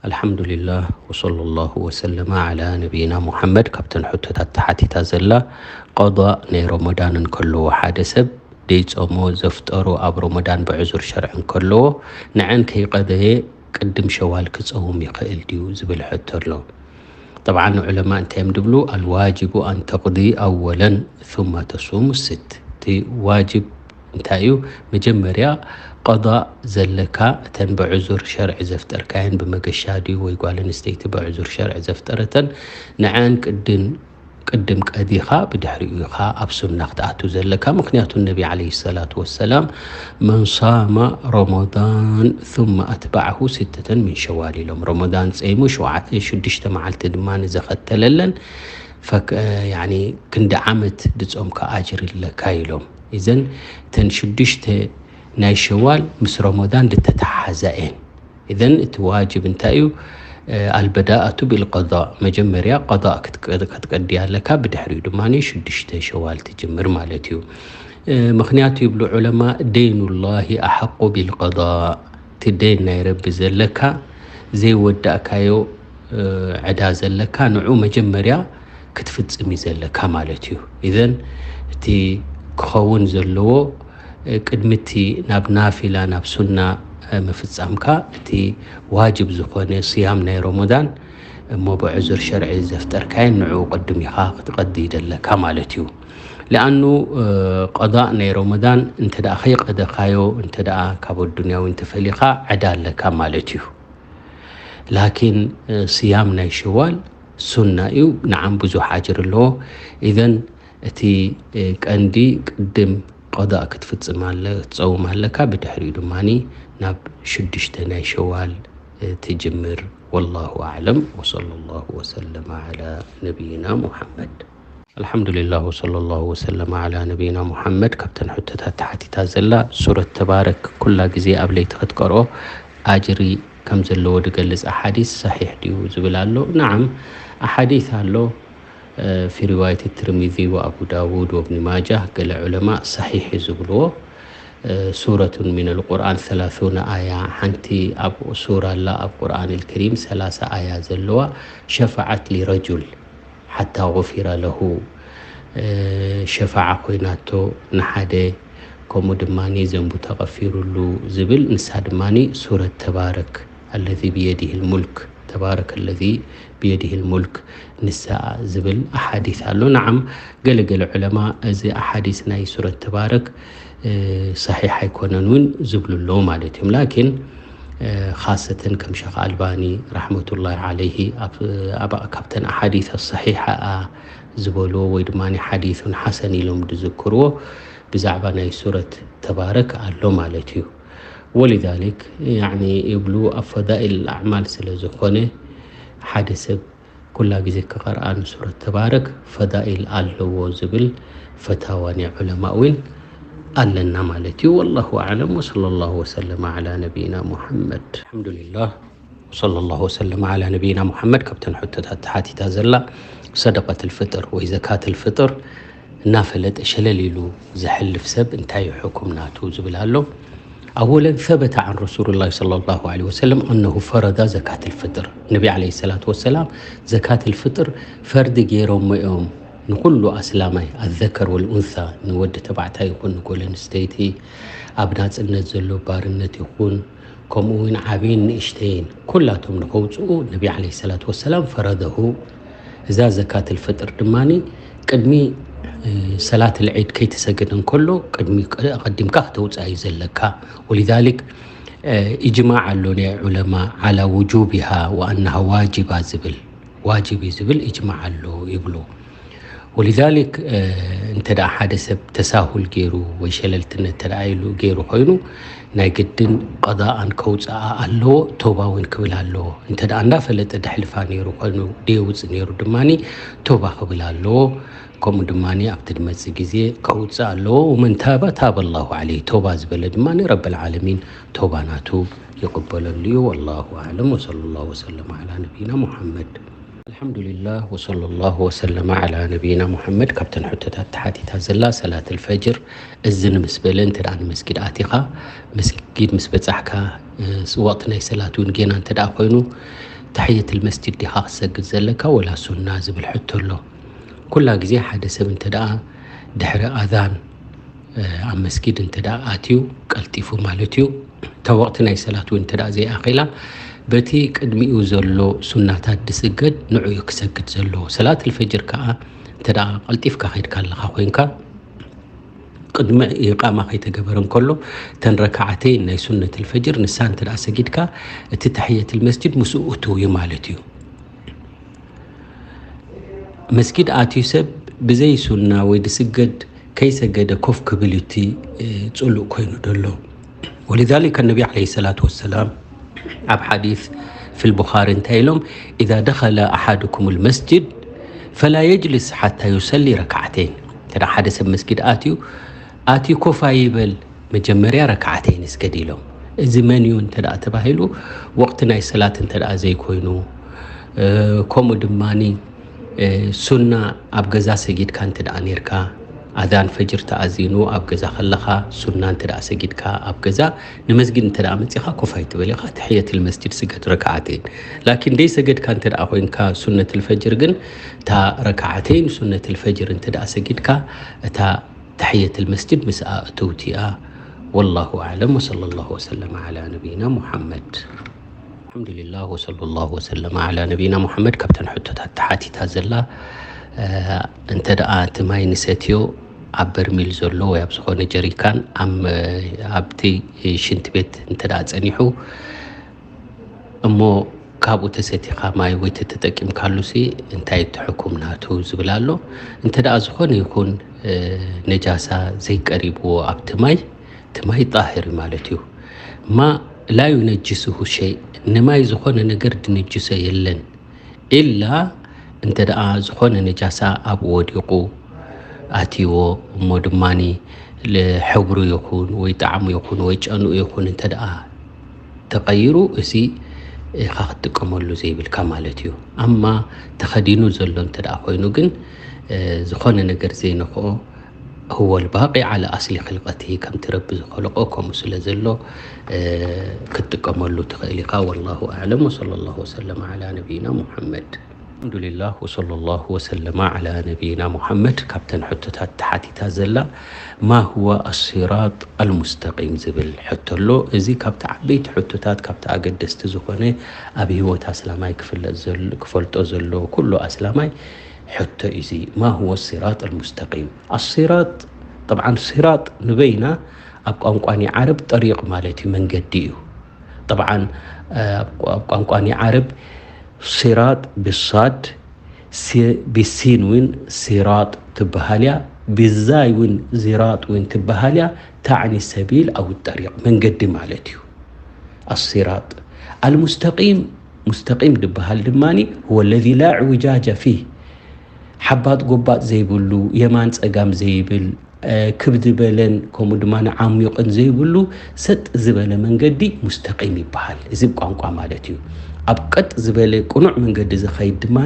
ኣልሓምዱሊላህ ወሰለላሁ ወሰለመ ዓላ ነቢይና ሙሓመድ። ካብተን ሕቶታት ተሓቲታ ዘላ፣ ቀዳእ ናይ ረመዳን እንከለዎ ሓደ ሰብ ደይጾሞ ዘፍጠሩ ኣብ ረመዳን ብዕዙር ሸርዒ እንከለዎ ንዐን ከይቀደየ ቅድም ሸዋል ክጸውም ይኽእል ድዩ ዝብል ሕቶ ኣሎ። ጠብዓን ዑለማ እንታይ እዮም ድብሉ? ኣልዋጅቡ ኣን ተቕዲ ኣወለን ثم ተሱሙ ስት። እቲ ዋጅብ እንታይ እዩ? መጀመርያ ቀዳእ ዘለካ እተን ብዕዙር ሸርዒ ዘፍጠርካየን፣ ብመገሻ ድዩ ወይ ጓል ኣንስተይቲ ብዕዙር ሸርዒ ዘፍጠረተን፣ ንዐን ቅድን ቅድም ቀዲኻ ብድሕሪኡ ኢኻ ኣብ ሱና ክትኣቱ ዘለካ። ምኽንያቱ ነቢ ዓለይሂ ሰላቱ ወሰላም መን ሳመ ረመዳን ثم ኣትበዐሁ ሲተተን ሚን ሸዋል ኢሎም። ረመዳን ጸይሙ ሸውዓተ ሽዱሽተ መዓልቲ ድማ ንዘኸተለለን ፈክ-፣ ያኒ ክንዲ ዓመት ድጾምካ ኣጅሪ ኣለካ ኢሎም። እዘን እተን ሽዱሽተ ናይ ሸዋል ምስ ረመዳን ዝተተሓሓዛ እየን። እዘን እቲ ዋጅብ እንታይ እዩ? ኣልበዳኣቱ ቢልቀዳእ፣ መጀመርያ ቀዳእ ክትቀ-፣ ክትቀድያ ኣለካ፣ ብድሕሪኡ ድማ ሽዱሽተ ሸዋል ትጅምር ማለት እዩ። ምኽንያቱ ይብሉ ዑለማ፣ ደይኑላሂ ኣሓቁ ቢልቀዳእ፣ እቲ ደይን ናይ ረቢ ዘለካ ዘይወዳእካዮ ዕዳ ዘለካ ንዑ መጀመርያ ክትፍጽም እዩ ዘለካ ማለት እዩ። ኢዘን እቲ ክኸውን ዘለዎ ቅድሚ እቲ ናብ ናፊላ ናብ ሱና ምፍጻምካ እቲ ዋጅብ ዝኾነ ስያም ናይ ረመዳን እሞ ብዕዙር ሸርዒ ዘፍጠርካዮ ንዑ ቅድም ኢኻ ክትቀዲ ዘለካ ማለት እዩ። ለኣኑ ቀዳእ ናይ ረመዳን እንተ ደኣ ከይቀደኻዮ እንተ ደኣ ካብ ኣዱንያዊ እንተፈሊኻ ዕዳ ኣለካ ማለት እዩ። ላኪን ስያም ናይ ሸዋል ሱና እዩ፣ ንዓም ብዙሕ ኣጅር ኣለዎ። ኢዘን እቲ ቀንዲ ቅድም ቀዳእ ክትፍጽም ኣለ-፣ ክትጸውም ኣለካ፣ ብድሕሪኡ ድማ ናብ ሽዱሽተ ናይ ሸዋል ትጅምር። ወላሁ ኣዕለም ወሰለላሁ ወሰለመ ዓላ ነቢይና ሙሓመድ። ኣልሓምዱሊላህ ወሰለላሁ ወሰለመ ዓላ ነቢይና ሙሓመድ። ካብተን ሕቶታት ተሓቲታ ዘላ ሱረት ተባረክ ኩላ ግዜ ኣብ ለይቲ ክትቀርኦ ኣጅሪ ከም ዘለዎ ዝገልጽ ኣሓዲስ ሰሒሕ ድዩ ዝብል ኣሎ። ነዓም ኣሓዲስ ኣሎ። ፊ ሪዋየት ትርሚዚ ወኣቡ ዳውድ ወብኒ ማጃህ ገለ ዑለማ ሰሒሕ እዩ ዝብልዎ። ሱረቱን ሚነል ቁርኣን ሰላሱነ ኣያ፣ ሓንቲ ኣብ ሱራ ኣላ ኣብ ቁርኣን ልከሪም ሰላሳ ኣያ ዘለዋ፣ ሸፈዓት ሊረጁል ሓታ ጉፊረ ለሁ፣ ሸፋዓ ኮይናቶ ንሓደ፣ ከምኡ ድማ ዘንቡ ተቐፊሩሉ ዝብል፣ ንሳ ድማ ሱረት ተባረክ ኣለዚ ብየዲህ ልሙልክ፣ ተባረክ ኣለዚ ብየዲህ ልሙልክ ንሳ ዝብል ኣሓዲስ ኣሎ። ነዓም ገለገለ ዑለማ እዚ ኣሓዲስ ናይ ሱረት ተባረክ ሰሒሕ ኣይኮነን እውን ዝብሉ ኣለዉ ማለት እዮም። ላኪን ካሰተን ከም ሸኽ ኣልባኒ ረሕመቱላሂ ዓለይሂ ኣብ-፣ ኣብ-፣ ካብተን ኣሓዲስ ሰሒሓ ዝበልዎ ወይ ድማ ሓዲሱን ሓሰን ኢሎም ዝዝክርዎ ብዛዕባ ናይ ሱረት ተባረክ ኣሎ ማለት እዩ። ወሊዛሊክ ያዕኒ ይብሉ ኣብ ፈዳኢል ኣዕማል ስለ ዝኾነ ሓደ ሰብ ኩላ ግዜ ክቐርኣ ንሱረት ተባረክ ፈዳኢል ኣለዎ ዝብል ፈታዋ ናይ ዑለማ እውን ኣለና ማለት እዩ። ወላሁ ኣዕለም ወሰለላሁ ወሰለመ ዓላ ነቢይና ሙሐመድ። ኣልሐምዱሊላህ ወሰለላሁ ወሰለመ ዓላ ነቢይና ሙሐመድ። ካብተን ሕቶታት ተሓቲታ ዘላ ሰደቀት ልፍጥር ወይ ዘካት ልፍጥር እናፈለጠ ሸለል ኢሉ ዘሕልፍ ሰብ እንታይ እዩ ሕኩም ናቱ ዝብል ኣሎ። ኣወለን ሰበተ ዓን ረሱሉላህ ሰለላሁ ዐለይሂ ወሰለም ኣነሁ ፈረዳ ዘካት ልፍጥር። ነቢ ዐለይሂ ሰላቱ ወሰላም ዘካት ልፍጥር ፈርዲ ገይሮሞ እዮም ንኩሉ ኣስላማይ ኣዘከር ወልኡንሳ፣ ንወዲ ተባዕታይ ይኹን ንጎል ኣንስተይቲ፣ ኣብ ናጽነት ዘሎ ባርነት ይኹን፣ ከምኡ እውን ዓብይን ንእሽተይን ኩላቶም ንኸውፅኡ ነቢ ዐለይሂ ሰላቱ ወሰላም ፈረደሁ። እዛ ዘካት ልፍጥር ድማ ቅድሚ ሰላት ልዒድ ከይተሰገደ እንከሎ ቅድሚ ቀዲምካ ክተውፅኣ እዩ ዘለካ። ወሊዛሊክ ኢጅማዕ ኣሎ ናይ ዑለማ ዓላ ውጁቢሃ ወኣናሃ ዋጅባ ዝብል፣ ዋጅብ እዩ ዝብል ኢጅማዕ ኣሎ ይብሉ። ወሊዛሊክ እንተ ደኣ ሓደ ሰብ ተሳሁል ገይሩ ወይ ሸለልትነት እንተ ደኣ ኢሉ ገይሩ ኮይኑ ናይ ግድን ቀዳኣን ከውፅኣ ኣለዎ፣ ቶባ እውን ክብል ኣለዎ። እንተ ደኣ እንዳፈለጠ ደሕልፋ ነይሩ ኮይኑ ደየውፅእ ነይሩ ድማ ቶባ ክብል ኣለዎ። ከምኡ ድማ ኣብቲ ድመፅእ ግዜ ከውፅእ ኣለዎ። ወመን ታበ ታበ ላሁ ዓለይህ፣ ቶባ ዝበለ ድማ ረብል ዓለሚን ቶባ ናቱ ይቕበለሉ እዩ። ወላሁ ኣዕለም ወሰለላሁ ወሰለም ዓላ ነቢይና ሙሐመድ። ኣልሐምዱሊላህ ወሰለላሁ ወሰለመ ዓላ ነቢይና ሙሐመድ። ካብተን ሕቶታት ተሓቲታ ዘላ ሰላት ልፈጅር እዝን ምስ በለ እንተ ደኣ ንመስጊድ ኣቲኻ መስጊድ ምስ በጻሕካ ወቕቲ ናይ ሰላት እውን ጌና እንተ ደኣ ኮይኑ ተሕየትል መስጂድ ዲኻ ክትሰግድ ዘለካ ወላ ሱና ዝብል ሕቶ ኣሎ። ኩላ ግዜ ሓደ ሰብ እንተ ደኣ ድሕሪ ኣዛን ኣብ መስጊድ እንተ ደኣ ኣትዩ ቀልጢፉ ማለት እዩ፣ እታ ወቕቲ ናይ ሰላት እውን እንተ ደኣ ዘይኣኺላ በቲ ቅድሚኡ ዘሎ ሱናታት ዝስገድ ንዑ እዩ ክሰግድ ዘለዎ። ሰላት ልፈጅር ከኣ እንተ ደኣ ቀልጢፍካ ኸይድካ ኣለኻ ኮይንካ ቅድሚ ኢቃማ ከይተገበረ እንከሎ እተን ረካዓተይን ናይ ሱነት ልፈጅር ንሳ እንተ ደኣ ሰጊድካ እቲ ተሕየት ልመስጅድ ምስኡ እትው እዩ ማለት እዩ። መስጊድ ኣትዩ ሰብ ብዘይ ሱና ወይ ድስገድ ከይሰገደ ኮፍ ክብል እዩ እቲ ጽሉእ ኮይኑ ደሎ። ولذلك النبي عليه الصلاة والسلام ኣብ ሓዲስ في البخاري እንታይ ኢሎም إذا دخل أحدكم المسجد فلا يجلس حتى يصلي ركعتين። እንተ ሓደ ሰብ መስጊድ ኣትዩ ኣትዩ ኮፍ ኣይበል፣ መጀመርያ ረክዓተይን ይስገድ ኢሎም። እዚ መን እዩ እንተ ደኣ ተባሂሉ ወቕቲ ናይ ሰላት እንተ ደኣ ዘይኮይኑ፣ ከምኡ ድማ ሱና ኣብ ገዛ ሰጊድካ እንተ ደኣ ኔርካ፣ ኣዛን ፈጅር ተኣዚኑ ኣብ ገዛ ከለኻ ሱና እንተ ደኣ ሰጊድካ ኣብ ገዛ ንመስጊድ እንተ ደኣ መጺኻ ኮፍ ኣይትበል ኢኻ፣ ተሕየት ልመስጅድ ስገድ ረክዓተይን። ላኪን ደይ ሰገድካ እንተ ደኣ ኮይንካ ሱነት ልፈጅር ግን እታ ረክዓተይን ሱነት ልፈጅር እንተ ደኣ ሰጊድካ እታ ተሕየት ልመስጅድ ምስኣ እትውቲ እያ። والله أعلم وصلى الله وسلم على نبينا محمد. الحمد لله وصلى الله وسلم على نبينا محمد። ካብተን ሕቶታት ተሓቲታ ዘላ እንተ ደኣ እቲ ማይ ንሰትዮ ኣብ በርሚል ዘሎ ወይ ኣብ ዝኾነ ጀሪካን ኣብቲ ሽንት ቤት እንተ ደኣ ጸኒሑ እሞ ካብኡ ተሰቲኻ ማይ ወይ ተተጠቂምካሉሲ እንታይ እቲ ሕኩም ናቱ ዝብል ኣሎ። እንተ ደኣ ዝኾነ ይኹን ነጃሳ ዘይቀሪብዎ ኣብቲ ማይ እቲ ማይ ጣሂር እዩ ማለት እዩ። ማ ላ ዩነጅስሁ ሸይ፣ ንማይ ዝኾነ ነገር ድንጅሶ የለን። ኢላ እንተ ደኣ ዝኾነ ነጃሳ ኣብኡ ወዲቑ ኣትይዎ እሞ ድማ ሕብሩ ይኹን ወይ ጣዕሙ ይኹን ወይ ጨንኡ ይኹን እንተ ደኣ ተቐይሩ እዚ ኢኻ ክትጥቀመሉ ዘይብልካ ማለት እዩ። ኣማ ተኸዲኑ ዘሎ እንተ ደኣ ኮይኑ ግን ዝኾነ ነገር ዘይነኽኦ هو الباقي على أصل خلقته ከምቲ ረቢ ዝኸለቆ ከምኡ ስለ ዘሎ ክትጥቀመሉ ትኽእል ኢኻ። والله أعلم وصلى الله وسلم على نبينا محمد. الحمد لله وصلى الله وسلم على نبينا محمد። ካብተን ሕቶታት ተሓቲታ ዘላ ما هو الصراط المستقيم ዝብል ሕቶ ኣሎ። እዚ ካብቲ ዓበይቲ ሕቶታት ካብቲ ኣገደስቲ ዝኾነ ኣብ ህይወት ኣስላማይ ክፍለጥ ክፈልጦ ዘለዎ ኩሉ ኣስላማይ ሕቶ እዩ። እዚ ما هو الصراط المستقيم؟ الصراط طبعا صراط ንበይና ኣብ ቋንቋ ናይ ዓረብ ጠሪቕ ማለት እዩ፣ መንገዲ እዩ። طبعا ኣብ ቋንቋ ናይ ዓረብ صراط ብሳድ ብሲን እውን صراط ትበሃል እያ፣ ብዛይ እውን ዚራጥ እውን ትበሃል እያ። تعني السبيل أو الطريق መንገዲ ማለት እዩ። الصراط المستقيم مستقيم ዝበሃል ድማ هو الذي لا اعوجاج فيه ሓባጥ ጎባጥ ዘይብሉ የማን ጸጋም ዘይብል ክብ ዝበለን ከምኡ ድማ ዓሚቕን ዘይብሉ ሰጥ ዝበለ መንገዲ ሙስተቂም ይበሃል። እዚ ብ ቋንቋ ማለት እዩ። ኣብ ቀጥ ዝበለ ቅኑዕ መንገዲ ዝኸይድ ድማ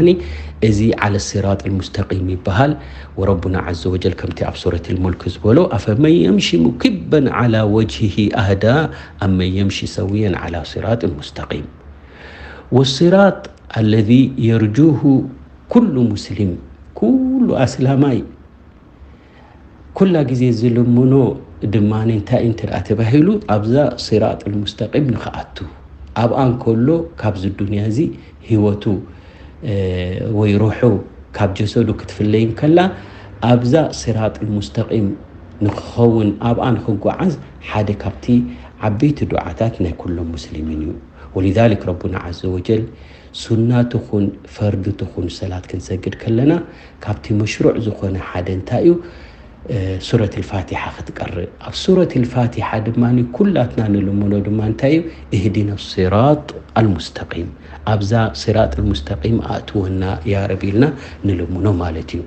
እዚ على الصراط المستقيم ይበሃል። وربنا عز وجل ከምቲ ኣብ ሱረት الملك ዝበሎ أفمن يمشي مكبا على وجهه أهدى أمن يمشي سويا على صراط مستقيم والصراط الذي يرجوه ኩሉ ሙስሊም፣ ኩሉ ኣስላማይ ኩላ ግዜ ዝልምኖ ድማ እንታይ እንተ ደኣ ተባሂሉ ኣብዛ ሲራጥ ልሙስተቂም ንኽኣቱ ኣብኣ እንከሎ ካብዚ ዱንያ እዚ ህይወቱ ወይ ሩሑ ካብ ጀሰዱ ክትፍለይ እንከላ ኣብዛ ሲራጥ ልሙስተቂም ንክኸውን ኣብኣ ንክጓዓዝ ሓደ ካብቲ ዓበይቲ ዱዓታት ናይ ኩሎም ሙስሊሚን እዩ። ولذلك ربنا عز وجل ሱና ትኹን ፈርዲ ትኹን ሰላት ክንሰግድ ከለና ካብቲ መሽሩዕ ዝኾነ ሓደ እንታይ እዩ? ሱረት ልፋቲሓ ክትቀርእ። ኣብ ሱረት ልፋቲሓ ድማ ኩላትና ንልምኖ ድማ እንታይ እዩ? اهدنا الصراط المستقيم። ኣብዛ ሲራጥ ልሙስተቂም ኣእትወና ያ ረቢ ኢልና ንልምኖ ማለት እዩ።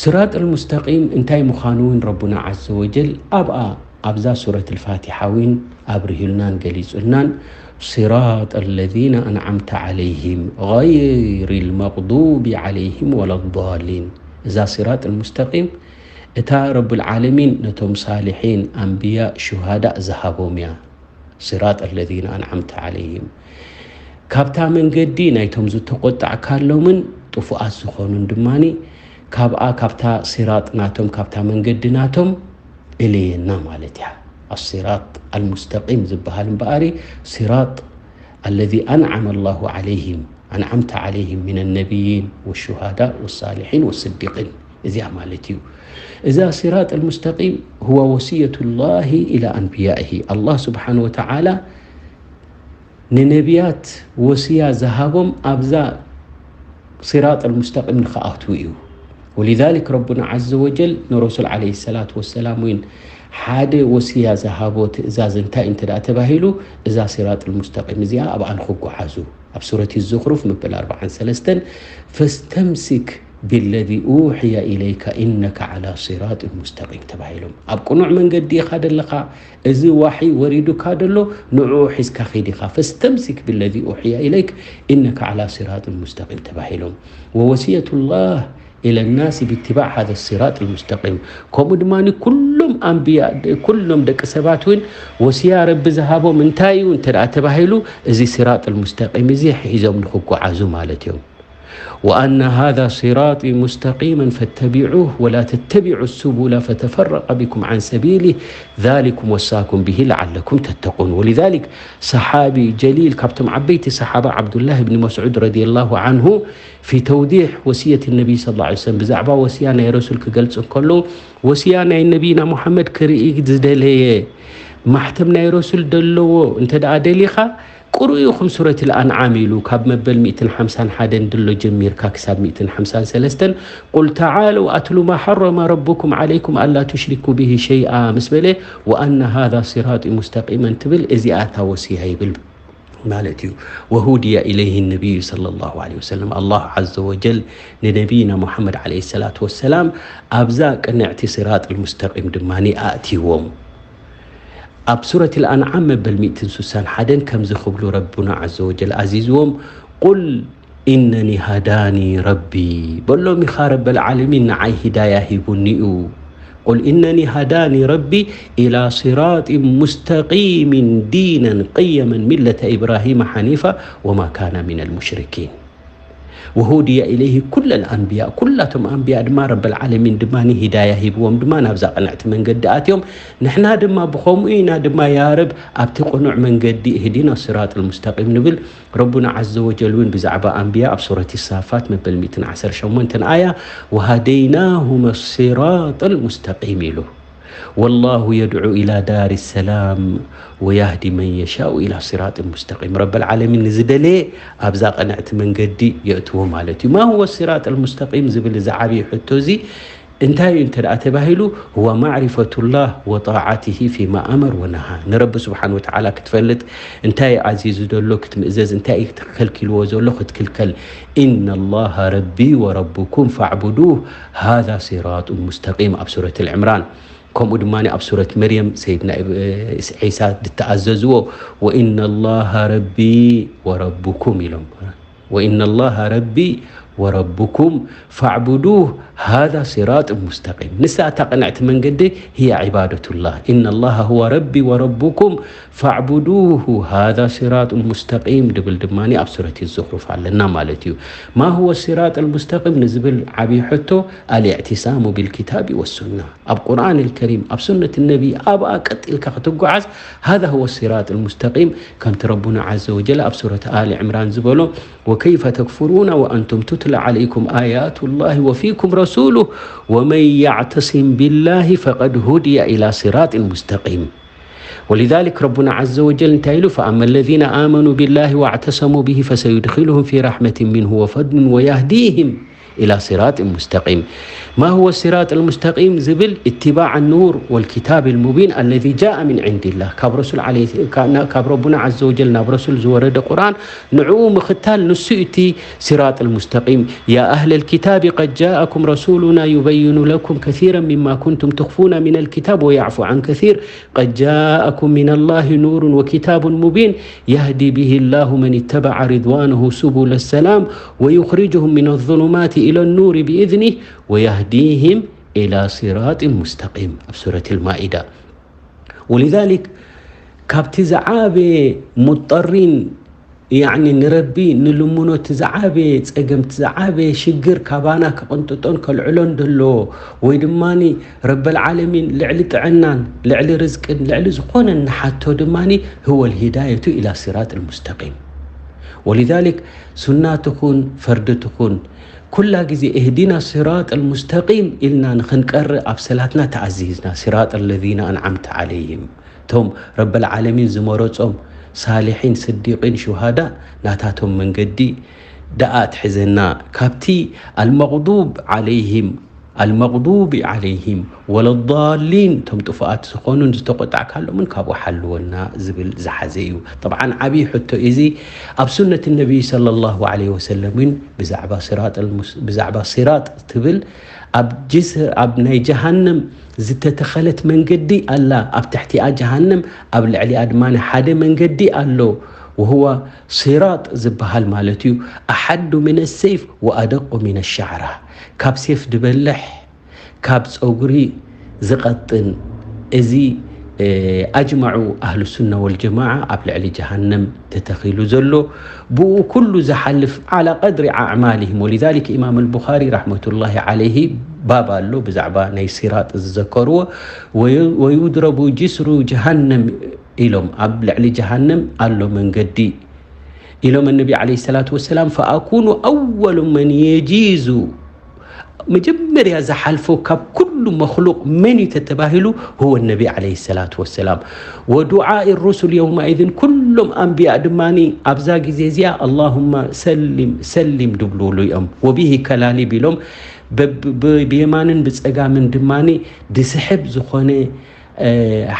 ስራጥ ልሙስተቂም እንታይ ምዃኑ እውን ረቡና ዓዘ ወጀል ኣብኣ ኣብዛ ሱረት ልፋቲሓ እውን ኣብርሂሉናን ገሊጹልናን። صراط الذين أنعمت عليهم غير المغضوب عليهم ولا الضالين። እዛ ስራጥ ልሙስተቂም እታ ረቡል ዓለሚን ነቶም ሳልሒን ኣንብያ ሹሃዳእ ዝሃቦም እያ። صراط الذين أنعمت عليهم ካብታ መንገዲ ናይቶም ዝተቆጣዕካሎምን ጥፉኣት ዝኾኑን ድማ ካብኣ፣ ካብታ ሲራጥ ናቶም፣ ካብታ መንገዲ ናቶም እለየና ማለት እያ። ኣሲራጥ ኣልሙስተቂም ዝበሃል እምበኣሪ፣ ሲራጥ ኣለዚ ኣንዓመ ኣላሁ ዓለይሂም፣ ኣንዓምተ ዓለይሂም ሚነ ነቢይን ወሹሃዳእ ወሳሊሒን ወስዲቂን፣ እዚኣ ማለት እዩ። እዛ ሲራጥ ኣልሙስተቂም ሁወ ወስየቱ ላሂ ኢላ ኣንብያኢሂ፣ ኣላህ ስብሓን ወተዓላ ንነቢያት ወስያ ዝሃቦም ኣብዛ ሲራጥ ኣልሙስተቂም ንክኣትዉ እዩ። ወሊዛሊክ ረቡና ዓዘ ወጀል ንረሱል ዓለይሂ ሰላቱ ወሰላም እውን ሓደ ወስያ ዝሃቦ ትእዛዝ እንታይ እንተ ደኣ ተባሂሉ፣ እዛ ሲራጥ ኣልሙስተቂም እዚኣ ኣብኣ ንክጓዓዙ። ኣብ ሱረት ዙኽሩፍ መበል ኣርባዓን ሰለስተን፣ ፈስተምሲክ ቢለዚ ኡሕየ ኢለይከ ኢነከ ዓላ ሲራጥ ሙስተቂም ተባሂሎም። ኣብ ቅኑዕ መንገዲ ኢኻ ደለኻ፣ እዚ ዋሒ ወሪዱካ ደሎ ንዕኡ ሒዝካ ኺድ ኢኻ። ፈስተምሲክ ቢለዚ ኡሕየ ኢለይክ ኢነከ ዓላ ሲራጥ ሙስተቂም ተባሂሎም። ወወስየቱ ላህ ኢለ ናሲ ብትባዕ ሃዘ ሲራጥ ሙስተቂም። ከምኡ ድማ ኩሎም ኣንብያ፣ ኩሎም ደቂ ሰባት እውን ወስያ ረቢ ዝሃቦም እንታይ እዩ እንተ ደኣ ተባሂሉ፣ እዚ ሲራጥ ሙስተቂም እዚ ሒዞም ንክጓዓዙ ማለት እዮም። وأن هذا صراطي مستقيما فاتبعوه ولا تتبعوا السبل فتفرق بكم عن سبيله ذلكم وصاكم به لعلكم تتقون. ولذلك ሰሓቢ ጀሊል ካብቶም ዓበይቲ ሰሓባ ዓብዱላህ ብን መስዑድ ረዲየላሁ ዓንሁ ፊ ተውዲሕ ወስየት ነቢይ ሰለላሁ ዐለይሂ ወሰለም ብዛዕባ ወስያ ናይ ረሱል ክገልጽ እንከሎ፣ ወስያ ናይ ነቢይና ሙሐመድ ክርኢ ዝደለየ ማሕተም ናይ ረሱል ደለዎ እንተ ደኣ ደሊኻ ቅርኡ ኢኹም ሱረት ኣልኣንዓም ኢሉ ካብ መበል ሚእትን ሓምሳን ሓደን ድሎ ጀሚርካ ክሳብ ሚእትን ሓምሳን ሰለስተን፣ ቁል ተዓለው ኣትሉ ማ ሐረመ ረቡኩም ዓለይኩም ኣላ ቱሽሪኩ ብሂ ሸይኣ ምስ በለ፣ ወኣነ ሃዛ ሲራጢ ሙስተቂመን ትብል እዚኣ እታ ወስያ ይብል ማለት እዩ። ወሁድየ ኢለይህ ነቢዩ ሰለላሁ ዐለይሂ ወሰለም፣ ኣላህ ዐዘ ወጀል ንነቢይና ሙሐመድ ዐለይሂ ሰላቱ ወሰላም ኣብዛ ቅንዕቲ ሲራጥ ልሙስተቂም ድማ ኣእትይዎም። ኣብ ሱረት ኣልኣንዓም መበል ሚእትን ስሳን ሓደን ከምዚ ክብሉ ረቡና ዐዘ ወጀል ኣዚዝዎም፣ ቁል ኢነኒ ሃዳኒ ረቢ፣ በሎም ኢኻ ረበል ዓለሚን ንዓይ ሂዳያ ሂቡኒ እዩ። ቁል ኢነኒ ሃዳኒ ረቢ ኢላ ሲራጢን ሙስተቂሚን ዲነን ቅየመን ሚለተ ኢብራሂመ ሓኒፋ ወማ ካነ ሚነል ሙሽሪኪን። ወሁድየ ኢለይህ ኩለል ኣንብያ፣ ኩላቶም ኣንብያ ድማ ረበል ዓለሚን ድማ ሂዳያ ሂብዎም ድማ ናብዛ ቅንዕቲ መንገዲ ኣትዮም። ንሕና ድማ ብኸምኡ ኢና ድማ ያ ረብ ኣብቲ ቅኑዕ መንገዲ እህዲና ስራጥ ልሙስተቂም ንብል። ረቡና ዐዘ ወጀል እውን ብዛዕባ ኣንብያ ኣብ ሱረት ሳፋት መበል ሚእትን ዓሰርተ ሸሞንተን ኣያ ወሃደይናሁመ ሲራጥ ልሙስተቂም ኢሉ። ወላሁ የድዑ ኢላ ዳር ሰላም ወያህዲ መን የሻኡ ኢላ ሲራጥ ሙስተቂም። ረበል ዓለሚን ንዝደለየ ኣብዛ ቅንዕቲ መንገዲ የእትዎ ማለት እዩ። ማ ሁወ ሲራጥ ልሙስተቂም ዝብል እዚ ዓብዪ ሕቶ እዚ እንታይ እዩ እንተ ደኣ ተባሂሉ፣ ሁወ ማዕሪፈቱላህ ወጣዓቲሂ ፊማ ኣመር ወነሃ። ንረቢ ስብሓን ወተዓላ ክትፈልጥ፣ እንታይ ኣዚዙ ዘሎ ክትምእዘዝ፣ እንታይ ከልኪልዎ ዘሎ ክትክልከል። ኢነላሃ ረቢ ወረቡኩም ፋዕቡዱህ ሃዛ ሲራጡ ሙስተቂም ኣብ ሱረት ልዕምራን። ከምኡ ድማ ኣብ ሱረት መርየም ሰይድና ኢብ-፣ ዒሳ ዝተኣዘዝዎ፣ ወኢነላሃ ረቢ ወረቡኩም ኢሎም። ወኢነላሃ ረቢ ወረቡኩም ፋዕቡዱህ ሃዛ ሲራጥ ሙስተቂም። ንሳ እታ ቅንዕቲ መንገዲ ህያ ዒባደቱላህ። ኢነላሃ ሁወ ረቢ ወረቡኩም ፋዕቡዱሁ ሃዛ ሲራጥ ሙስተቂም ድብል ድማ ኣብ ሱረት ዙኽሩፍ ኣለና ማለት እዩ። ማ ሁወ ሲራጥ ሙስተቂም ንዝብል ዓብዪ ሕቶ ኣልእዕቲሳሙ ቢልኪታቢ ወሱና። ኣብ ቁርኣን ልከሪም፣ ኣብ ሱነት ነቢ፣ ኣብኣ ቀጥ ኢልካ ክትጓዓዝ፣ ሃዛ ሁወ ሲራጥ ልሙስተቂም፣ ከምቲ ረቡና ዐዘ ወጀል ኣብ ሱረት ኣሊ ዕምራን ዝበሎ፣ ወከይፈ ተክፍሩና ወኣንቱም ቱትላ ዓለይኩም ኣያቱ ላሂ ወፊኩም ረሱሉህ ወመን ያዕተሲም ቢላሂ ፈቀድ ሁድየ ኢላ ሲራጢን ሙስተቂም። ወሊዛሊክ ረቡና ዐዘ ወጀል እንታይ ኢሉ? ፈኣመ ለዚነ ኣመኑ ቢላሂ ወዕተሰሙ ቢሂ ፈሰዩድኪሉሁም ፊ ረሕመቲን ሚንሁ ወፈድሊን ወያህዲሂም ኢላ ሲራጢን ሙስተቂም። ማ ሁወ ሲራጥ ልሙስተቂም ዝብል፣ ኢትባዕ ኑር ወልኪታብ ልሙቢን ኣለዚ ጃአ ሚን ዕንዲላህ፣ ካብ ረሱል ዓለይሂ፣ ካብ ረቡና ዐዘ ወጀል ናብ ረሱል ዝወረደ ቁርኣን፣ ንዕኡ ምኽታል፣ ንሱ እቲ ሲራጥ ልሙስተቂም። ያ ኣህለ ልኪታቢ ቀድ ጃአኩም ረሱሉና ዩበይኑ ለኩም ከሲረን ሚማ ኩንቱም ትኽፉና ሚን ልኪታብ ወያዕፉ ዐን ከሲር፣ ቀድ ጃአኩም ሚነላሂ ኑሩን ወኪታቡን ሙቢን የህዲ ቢሂ ላሁ መን ኢተበዐ ሪድዋነሁ ሱቡለ ሰላም ወዩኽሪጁሁም ሚነ ዙሉማቲ ኢለ ኑሪ ቢኢዝኒህ ወየህዲሂም ኢላ ሲራጢን ሙስተቂም። ኣብ ሱረት ልማኢዳ። ወሊዛሊክ ካብቲ ዝዓበየ ሙጠሪን ያዕኒ ንረቢ ንልምኖ እቲ ዝዓበየ ጸገም፣ እቲ ዝዓበየ ሽግር ካባና ከቕንጥጦን ከልዕሎን ደለዎ፣ ወይ ድማኒ ረበል ዓለሚን ልዕሊ ጥዕናን ልዕሊ ርዝቅን ልዕሊ ዝኾነ ንሓቶ ድማኒ፣ ህወል ሂዳየቱ ኢላ ሲራጥ ልሙስተቂም። ወሊዛሊክ ሱና ትኹን ፈርዲ ትኹን ኩላ ግዜ እህዲና ሲራጥ ልሙስተቂም ኢልና ንኽንቀርእ ኣብ ሰላትና ተኣዚዝና፣ ሲራጥ ለዚነ ኣንዓምተ ዓለይህም፣ እቶም ረበል ዓለሚን ዝመረጾም ሳሊሒን ስዲቂን ሹሃዳ ናታቶም መንገዲ ደኣ ትሕዘና፣ ካብቲ ኣልመቕዱብ ዓለይሂም ኣልመቕዱቢ ዓለይሂም ወለዳሊን፣ እቶም ጥፉኣት ዝኾኑን ዝተቆጣዕካሎምን ካብኡ ሓልወና ዝብል ዝሓዘ እዩ። ጠብዓን ዓብዪ ሕቶ እዚ ኣብ ሱነት ነቢይ ሰለላሁ ዓለይሂ ወሰለም እውን ብዛዕባ ሲራጥ ኣልሙስ-፣ ብዛዕባ ሲራጥ ትብል ኣብ ጅስ-፣ ኣብ ናይ ጀሃነም ዝተተኸለት መንገዲ ኣላ። ኣብ ትሕቲኣ ጀሃነም ኣብ ልዕሊኣ ድማ ሓደ መንገዲ ኣሎ። ወህወ ሲራጥ ዝበሃል ማለት እዩ። ኣሓዱ ሚነ ሰይፍ ወኣደቁ ሚነ ሻዕራ፣ ካብ ሴፍ ዝበልሕ፣ ካብ ጸጉሪ ዝቐጥን። እዚ፣ እ፣ ኣጅማዑ ኣህሉ ሱና ወልጀማዓ ኣብ ልዕሊ ጀሃነም ተተኺሉ ዘሎ፣ ብኡ ኩሉ ዝሓልፍ ዓላ ቀድሪ ኣዕማሊሂም። ወሊዛሊክ ኢማም ኣልቡኻሪ ረሕመቱላሂ ዓለይሂ ባብ ኣሎ ብዛዕባ ናይ ሲራጥ ዝዘከርዎ፣ ወዩ-፣ ወዩድረቡ ጅስሩ ጀሃነም ኢሎም፣ ኣብ ልዕሊ ጀሃነም ኣሎ መንገዲ ኢሎም ነቢ ዓለይሂ ሰላቱ ወሰላም፣ ፈኣኩኑ ኣወሉ መን የጂዙ፣ መጀመርያ ዝሓልፎ ካብ ኩሉ መኽሉቕ መን እዩ ተተባሂሉ፣ ሁወ ነቢ ዓለይሂ ሰላቱ ወሰላም። ወዱዓኢ ሩሱል የውማኢዝን፣ ኩሎም ኣንብያ ድማኒ ኣብዛ ግዜ እዚኣ ኣላሁመ ሰሊም ሰሊም ድብልሉ እዮም። ወቢሂ ከላሊብ ኢሎም፣ በብ-፣ ብ-፣ ብየማንን ብጸጋምን ድማኒ ድስሕብ ዝኾነ፣ እ፣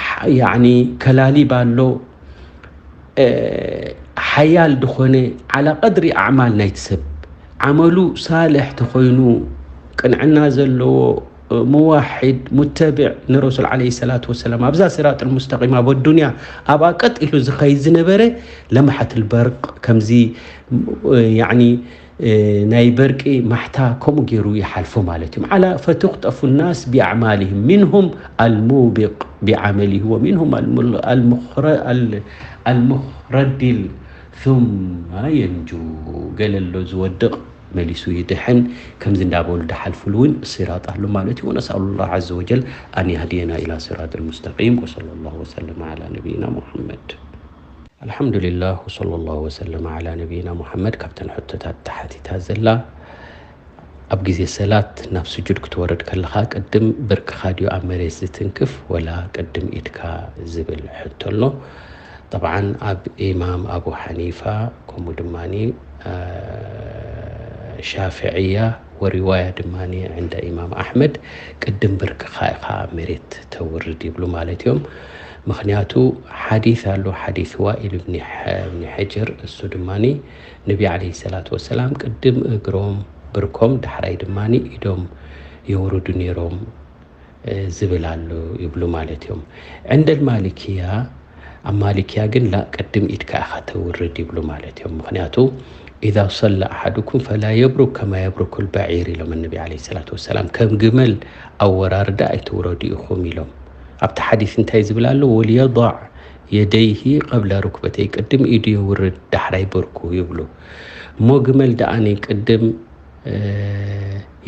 ሓ-፣ ያዕኒ ከላሊብ ኣሎ። እ፣ ሓያል ዝኾነ ዓላ ቀድሪ ኣዕማል ናይቲ ሰብ፣ ዓመሉ ሳልሕ ተኾይኑ፣ ቅንዕና ዘለዎ፣ እ፣ ሙዋሒድ፣ ሙተቢዕ ንረሱል ዓለይሂ ሰላቱ ወሰላም፣ ኣብዛ ሲራጥ ልሙስተቂም ኣብ ኣዱንያ ኣብኣ ቀጥ ኢሉ ዝኸይድ ዝነበረ፣ ለምሐት ልበርቅ፣ ከምዚ፣ እ፣ ያዕኒ፣ እ፣ ናይ በርቂ ማሕታ ከምኡ ገይሩ ይሓልፎ ማለት እዩ። ዓላ ፈቱኽጠፉ ናስ ቢኣዕማሊሂም፣ ሚንሁም ኣልሙቢቅ ቢዓመሊሂ ወሚንሁም ኣልሙል-፣ ኣልሙኽረ-፣ ኣል-፣ ኣልሙኽረዲል ثم ينجو። ገለ ኣሎ ዝወድቕ መሊሱ ይድሕን፣ ከምዚ እንዳበሉ ድሓልፉሉ እውን ሲራጥ ኣሎ ማለት እዩ። ወነስኣሉ ላህ ዓዘ ወጀል ኣን የህድየና ኢላ ሲራጥ ልሙስተቂም። ወሰለ ላሁ ወሰለም ዓላ ነቢይና ሙሐመድ። ኣልሓምዱሊላህ ወሰለ ላሁ ወሰለም ዓላ ነቢይና ሙሐመድ። ካብተን ሕቶታት ተሓቲታ ዘላ፣ ኣብ ግዜ ሰላት ናብ ስጁድ ክትወርድ ከለኻ ቅድም ብርክኻ ድዩ ኣብ መሬት ዝትንክፍ ወላ ቅድም ኢድካ ዝብል ሕቶ ኣሎ። ጠብዓን ኣብ ኢማም ኣቡ ሓኒፋ ከምኡ ድማኒ፣ እ፣ ሻፍዕያ ወሪዋያ ድማኒ ዕንደ ኢማም ኣሕመድ ቅድም ብርክኻ ኢኻ ኣብ መሬት ተውርድ ይብሉ ማለት እዮም። ምኽንያቱ ሓዲስ ኣሎ፣ ሓዲስ ዋኢል እብኒ ሐ-፣ እብኒ ሕጅር፣ እሱ ድማኒ ነቢ ዓለይሂ ሰላቱ ወሰላም ቅድም እግሮም ብርኮም ዳሕራይ ድማኒ ኢዶም የውርዱ ነይሮም፣ እ፣ ዝብል ኣሎ ይብሉ ማለት እዮም። ዕንደል ማሊክያ፣ ኣብ ማሊክያ ግን ላ ቅድም ኢድካ ኢኻ ተውርድ ይብሉ ማለት እዮም። ምኽንያቱ ኢዛ ሰለ ኣሓዱኩም ፈላ የብሩክ ከማ የብሩኩል በዒር ኢሎም ነቢ ዓለይሂ ሰላቱ ወሰላም፣ ከም ግመል ኣወራርዳ ኣይትውረዱ ኢኹም ኢሎም። ኣብቲ ሓዲስ እንታይ ዝብል ኣሎ? ወልየضዕ የደይሂ ቀብለ ሩክበተይ፣ ቅድም ኢዱ የውርድ ዳሕራይ ብርኩ ይብሉ። እሞ ግመል ደኣኒ ቅድም፣ እ፣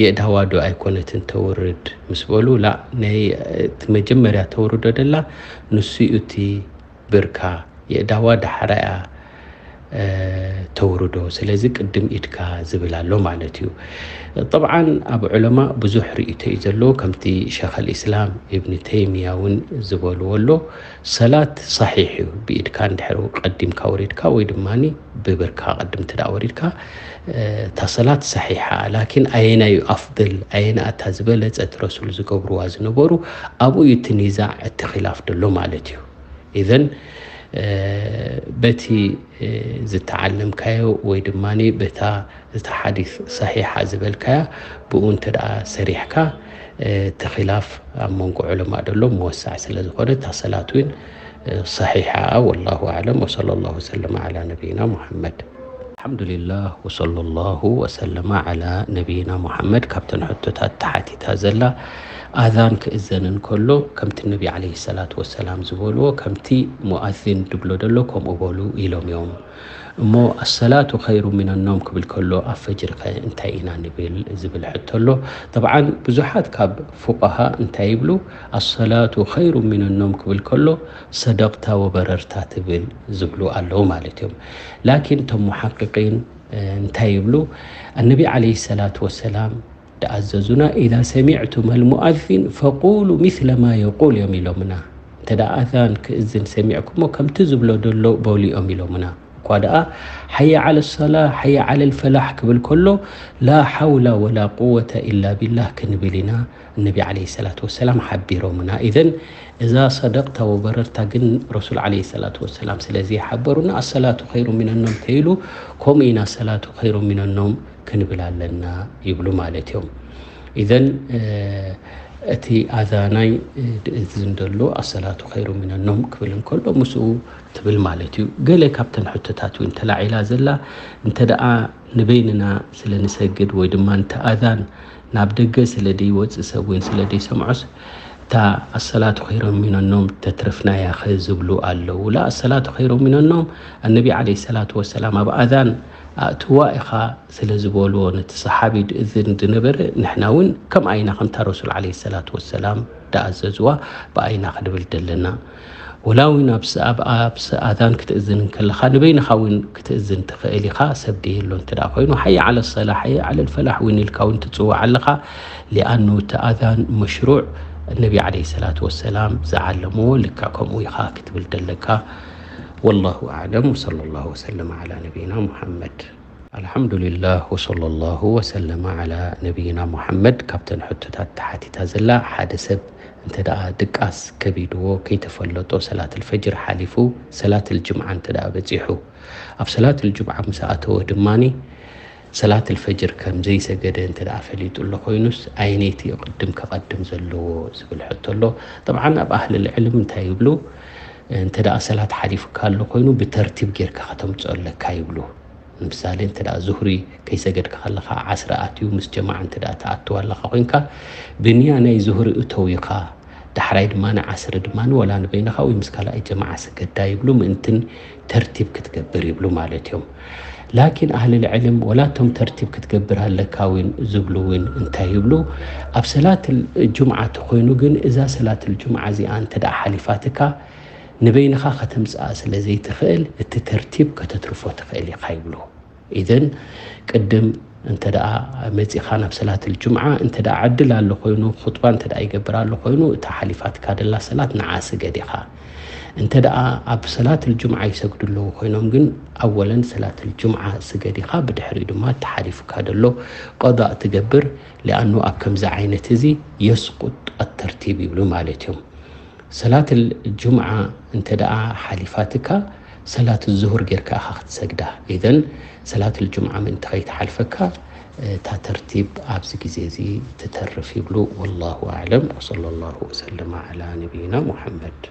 የእዳዋ ዶ ኣይኮነትን ተውርድ ምስ በሉ፣ ላ ናይ እቲ መጀመርያ ተውርዶ ደላ ንሱ እዩ እቲ ብርካ፣ የእዳዋ ዳሕራያ፣ እ፣ ተውርዶ። ስለዚ ቅድም ኢድካ ዝብል ኣሎ ማለት እዩ። ጠብዓን ኣብ ዑለማ ብዙሕ ርእይቶ እዩ ዘለዎ። ከምቲ ሸኸል ኢስላም ኢብኒ ተይሚያ እውን ዝበልዎ ኣሎ፣ ሰላት ሰሒሕ እዩ። ብኢድካ እንድሕር ቀዲምካ ወሪድካ ወይ ድማኒ ብብርካ ቅድም ትዳ ወሪድካ፣ እ፣ እታ ሰላት ሰሒሓ። ላኪን ኣየናይ እዩ ኣፍضል፣ ኣየና እታ ዝበለጸት ረሱል ዝገብርዋ ዝነበሩ፣ ኣብኡ እዩ እቲ ኒዛዕ፣ እቲ ኺላፍ ደሎ ማለት እዩ። ኢዘን፣ እ፣ በቲ፣ እ፣ ዝተዓለምካዮ ወይ ድማኒ በታ፣ እታ ሓዲስ ሰሒሓ ዝበልካያ፣ ብኡ እንተ ደኣ ሰሪሕካ፣ እ፣ እቲ ኺላፍ ኣብ መንጎ ዑለማእ ደሎ መወሳዕ ስለ ዝኾነ፣ እታ ሰላት እውን፣ እ፣ ሰሒሓ። ወላሁ ኣዕለም። ወሰለ ላሁ ወሰለመ ዓላ ነቢይና ሙሐመድ። ኣልሓምዱሊላህ ወሰለ ላሁ ወሰለመ ዓላ ነቢይና ሙሐመድ። ካብተን ሕቶታት ተሓቲታ ዘላ፣ ኣዛን ክእዘን እንከሎ ከምቲ ነቢ ዓለይሂ ሰላቱ ወሰላም ዝበልዎ፣ ከምቲ ሙኣዚን ድብሎ ደሎ ከምኡ በሉ ኢሎም እዮም። እሞ ኣሰላቱ ኸይሩ ሚነ ኖም ክብል ከሎ ኣብ ፈጅሪ ኸ እንታይ ኢና ንብል ዝብል ሕቶ ኣሎ። ጠብዓን ብዙሓት ካብ ፉቃሃ እንታይ ይብሉ? ኣሰላቱ ኸይሩ ሚነ ኖም ክብል ከሎ ሰደቕታ ወበረርታ ትብል ዝብሉ ኣለዉ ማለት እዮም። ላኪን እቶም ሙሓቅቂን እንታይ ይብሉ? ኣነቢ ዓለይሂ ሰላቱ ወሰላም ደኣዘዙና፣ ኢዛ ሰሚዕቱም ኣልሙኣዚን ፈቁሉ ሚስለ ማ የቁል እዮም ኢሎምና። እንተ ደኣ ኣዛን ክእዝን ሰሚዕኩሞ ከምቲ ዝብሎ ደሎ በሉ እዮም ኢሎምና። እኳ ደኣ ሓየ ዓለ ሰላ ሓየ ዓለ ልፈላሕ ክብል ከሎ ላ ሓውላ ወላ ቁወተ ኢላ ቢላህ ክንብል ኢና። እነቢ ዓለይሂ ሰላቱ ወሰላም ሓቢሮምና። ኢዘን እዛ ሰደቅታ ወበረርታ ግን ረሱል ዓለይሂ ሰላቱ ወሰላም ስለ ዘይሓበሩና ኣሰላቱ ኸይሩ ሚነኖም ተይሉ ከምኡ ኢና ሰላቱ ኸይሩ ሚነኖም ክንብል ኣለና ይብሉ ማለት እዮም። ኢዘን እቲ ኣዛናይ ድእዝን ደሎ ኣሰላቱ ኸይሩ ሚነኖም ክብል እንከሎ ምስኡ ትብል ማለት እዩ። ገለ ካብተን ሕቶታት እውን ተላዒላ ዘላ እንተ ደኣ ንበይንና ስለ ንሰግድ ወይ ድማ እንተ ኣዛን ናብ ደገ ስለ ደይወፅእ ሰብ እውን ስለ ደይሰምዖስ እታ ኣሰላቱ ኸይሮም ሚነኖም ተትረፍናያ ኸ ዝብሉ ኣለዉ። ላ ኣሰላቱ ኸይሮም ሚነኖም ኣነቢ ዓለይሂ ሰላቱ ወሰላም ኣብ ኣዛን ኣእትዋ ኢኻ ስለ ዝበልዎ ነቲ ሰሓቢ ድእዝን ዝነበረ ንሕና እውን ከምኣ ኢና ከምታ ረሱል ዓለይሂ ሰላቱ ወሰላም ደኣዘዝዋ ብኣይና ክንብል ደለና። ወላ እውን ኣብ ኣዛን ክትእዝን እንከለኻ ንበይንኻ እውን ክትእዝን ትኽእል ኢኻ። ሰብ ደየሎ እንተ ደኣ ኮይኑ ሓየ ዓለ ሰላ ሓየ ዓለ ልፈላሕ እውን ኢልካ እውን ትፅውዕ ኣለኻ። ሊኣኑ እቲ ኣዛን መሽሩዕ ነቢ ዓለይሂ ሰላቱ ወሰላም ዝዓለምዎ ልክዕ ከምኡ ኢኻ ክትብል ደለካ። ወላሁ ኣዕለም ወሰለ ላሁ ወሰለም ዓላ ነቢይና ሙሓመድ። ኣልሓምዱሊላህ ወሰለ ላሁ ወሰለመ ዓላ ነቢይና ሙሓመድ። ካብተን ሕቶታት ተሓቲታ ዘላ ሓደ ሰብ እንተ ደኣ ድቃስ ከቢድዎ ከይተፈለጦ ሰላት ልፈጅር ሓሊፉ ሰላት ልጅምዓ እንተ ደኣ በፂሑ ኣብ ሰላት ልጅምዓ ምስ ኣተወ ድማኒ ሰላት ልፈጅር ከም ዘይሰገደ እንተ ደኣ ፈሊጡ ኣሎ ኮይኑስ ኣየነይቲ እዩ ቅድም ከቐድም ዘለዎ ዝብል ሕቶ ኣሎ። ጠብዓን ኣብ ኣህሊ ልዕልም እንታይ ይብሉ? እንተ ደኣ ሰላት ሓሊፉካ ኣሎ ኮይኑ ብተርቲብ ጌርካ ከተምፅኦ ኣለካ ይብሉ። ንምሳሌ እንተ ደኣ ዙህሪ ከይሰገድካ ከለኻ ዓስሪ ኣትዩ ምስ ጀማዓ እንተ ደኣ ትኣትው ኣለኻ ኮይንካ ብንያ ናይ ዙህሪ እተው ኢኻ። ዳሕራይ ድማ ንዓስሪ ድማ ወላ ንበይንኻ ወይ ምስ ካልኣይ ጀማዓ ስገዳ ይብሉ ምእንትን ተርቲብ ክትገብር ይብሉ ማለት እዮም። ላኪን ኣህሊ ልዕልም ወላ እቶም ተርቲብ ክትገብር ኣለካ እውን ዝብሉ እውን እንታይ ይብሉ? ኣብ ሰላት ጁምዓ ተኮይኑ ግን እዛ ሰላት ጁምዓ እዚኣ እንተ ደኣ ሓሊፋትካ ንበይንኻ ከተምፅኣ ስለ ዘይትኽእል እቲ ተርቲብ ከተትርፎ ትኽእል ኢኻ ይብሉ። ኢዘን ቅድም እንተ ደኣ መፂኻ ናብ ሰላት ልጁምዓ እንተ ደኣ ዕድል ኣሎ ኮይኑ ኹጥባ እንተ ደኣ ይገብር ኣሎ ኮይኑ እታ ሓሊፋትካ ደላ ሰላት ንዓ ስገድ ኢኻ። እንተ ደኣ ኣብ ሰላት ልጁምዓ ይሰግዱ ኣለዉ ኮይኖም ግን ኣወለን ሰላት ልጁምዓ ስገድ ኢኻ፣ ብድሕሪኡ ድማ እቲ ሓሊፉካ ደሎ ቀዳእ ትገብር። ሊኣኑ ኣብ ከምዚ ዓይነት እዚ የስቁጥ ኣተርቲብ ይብሉ ማለት እዮም። ሰላት ልጁምዓ እንተ ደኣ ሓሊፋትካ ሰላት ዙሁር ጌርካ ኢኻ ክትሰግዳ። ኢዘን ሰላት ልጁምዓ ምእንቲ ከይትሓልፈካ እታ ተርቲብ ኣብዚ ግዜ እዚ ትተርፍ ይብሉ። ወላሁ ኣዕለም ወሰለ ላሁ ወሰለመ ዓላ ነቢይና ሙሓመድ።